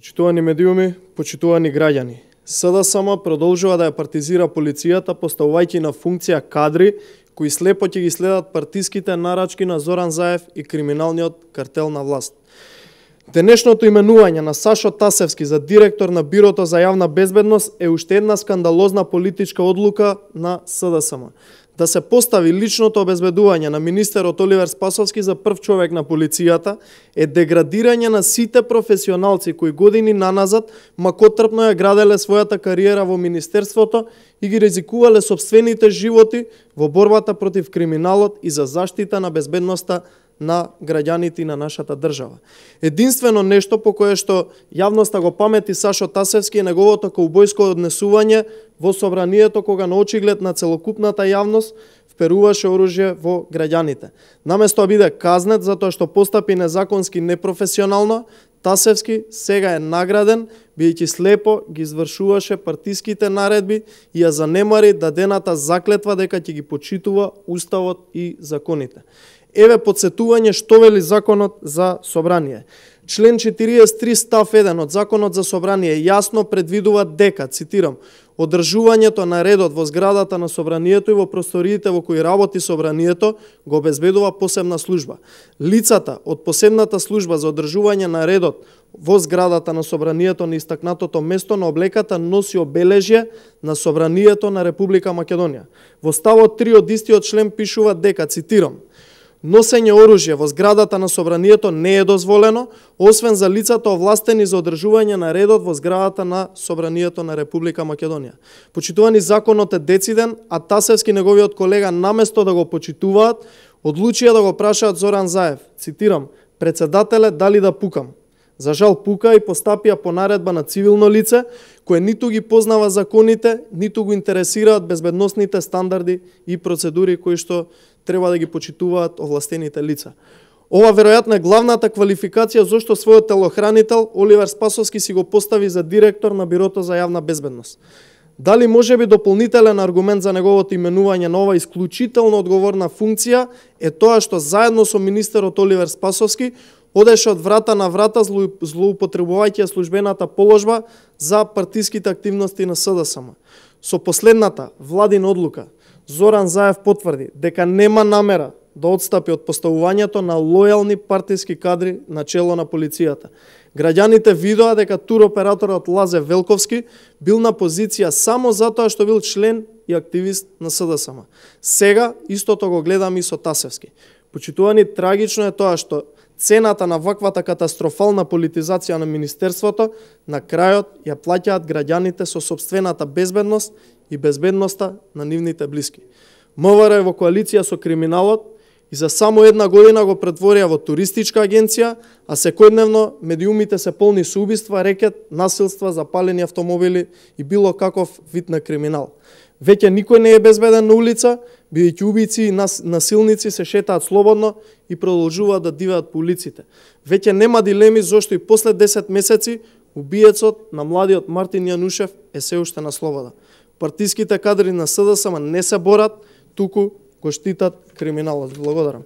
Почитувани медиуми, почитувани граѓани, СДСМ продолжува да ја партизира полицијата, поставувајќи на функција кадри кои слепо ќе ги следат партиските нарачки на Зоран Заев и криминалниот картел на власт. Денешното именување на Сашо Тасевски за директор на Бирото за јавна безбедност е уште една скандалозна политичка одлука на СДСМ. Да се постави личното обезбедување на министерот Оливер Спасовски за прв човек на полицијата е деградирање на сите професионалци кои години наназад макотрпно ја граделе својата кариера во министерството и ги ризикувале собствените животи во борбата против криминалот и за заштита на безбедноста на граѓаните на нашата држава. Единствено нешто по кое што јавноста го памети Сашо Тасевски е неговото каубојско однесување во собранието кога на очиглед на целокупната јавност вперуваше оружје во граѓаните. Наместо да биде казнет затоа што постапи незаконски непрофесионално, Тасевски сега е награден, бидејќи слепо ги извршуваше партиските наредби и ја занемари дадената заклетва дека ќе ги почитува уставот и законите. Еве подсетување што вели Законот за собрание. Член 43 став 1 од Законот за собрание јасно предвидува дека, цитирам, одржувањето на редот во зградата на собранието и во просториите во кои работи собранието го обезбедува посебна служба. Лицата од посебната служба за одржување на редот во зградата на собранието на истакнатото место на облеката носи обележје на собранието на Република Македонија. Во ставот 3 од истиот член пишува дека, цитирам, носење оружје во зградата на собранието не е дозволено, освен за лицата овластени за одржување на редот во зградата на собранието на Република Македонија. Почитувани, законот е дециден, а Тасевски неговиот колега наместо да го почитуваат, одлучија да го прашаат Зоран Заев, цитирам, председателе, дали да пукам. За жал пука и постапија по наредба на цивилно лице, кое ниту ги познава законите, ниту го интересираат безбедносните стандарди и процедури кои што треба да ги почитуваат овластените лица. Ова веројатно е главната квалификација зошто својот телохранител Оливер Спасовски си го постави за директор на Бирото за јавна безбедност. Дали може би дополнителен аргумент за неговото именување на ова исклучително одговорна функција е тоа што заедно со министерот Оливер Спасовски одеше од врата на врата злоупотребувајќи службената положба за партиските активности на СДСМ. Со последната владина одлука Зоран Заев потврди дека нема намера да отстапи од поставувањето на лојални партиски кадри на чело на полицијата. Граѓаните видоа дека туроператорот Лазе Велковски бил на позиција само затоа што бил член и активист на СДСМ. Сега истото го гледам и со Тасевски. Почитувани, трагично е тоа што цената на ваквата катастрофална политизација на министерството на крајот ја плаќаат граѓаните со собствената безбедност и безбедноста на нивните блиски. МВР е во коалиција со криминалот и за само една година го претворија во туристичка агенција, а секојдневно медиумите се полни со убиства, рекет, насилства, запалени автомобили и било каков вид на криминал. Веќе никој не е безбеден на улица, бидејќи убици и насилници се шетаат слободно и продолжуваат да дивеат по улиците. Веќе нема дилеми зошто и после 10 месеци убиецот на младиот Мартин Јанушев е се уште на слобода. Партиските кадри на СДСМ не се борат, туку го штитат криминалот. Благодарам.